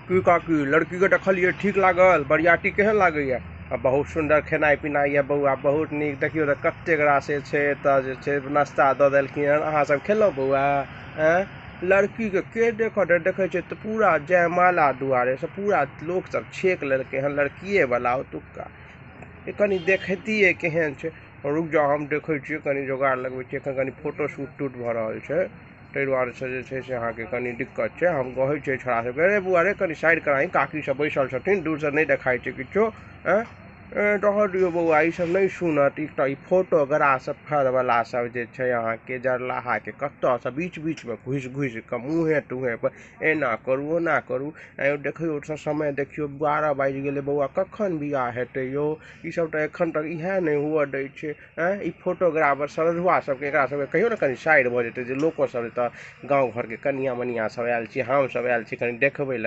की काकी लड़की के देखलिए ठीक लागल बरियाती केहन लागैया आ बहुत सुंदर खेनाई पिनाई ये बउआ बहुत नीक देखियो त कतेक रासे छै एता जे छै नाश्ता द देलखिन हन अहां सब खेलो बउआ लड़की के देखत देखे छै त पूरा जयमाला दुआरे से पूरा लोक सब छेक लेलके हन लड़कीये वाला ओतुका कनी देखतिये केहन छै रुक जाओ हम देखे छिये कनी जोगाड़ लगबे छिये एखन कनी फोटो शूट तूट भ रहल छै ताहि दुआरे से जे छै से अहाँ के कनी दिक्कत छै हम कहै छियै छोड़ा सबके रे बउआ रे कनी साइड कराही काकी सब बैसल छथिन दूर से नहीं देखाई छै किछो रह दियौ बउआ ई सब नहीं सुनत एकटा ई फोटोग्राफर वाला सब जे छै अहाँ के जरलाहा के कत्ता से बीच-बीच में घुस-घुस के मुहे तुहे पर एना करू ओना करू देखियो समय देखियो 12 बाजि गेले बउआ कखन बियाह हेते यो ई सब त एखन तक इहे नहीं हुआ दै छै ई फोटोग्राफर सरधुआ सब के एकरा सब के कहियो ने कनी साइड भ जेते जे लोको सब एता गांव घर के कनिया मनिया सब आयल छी हम सब आयल छी कनी देखबे ले।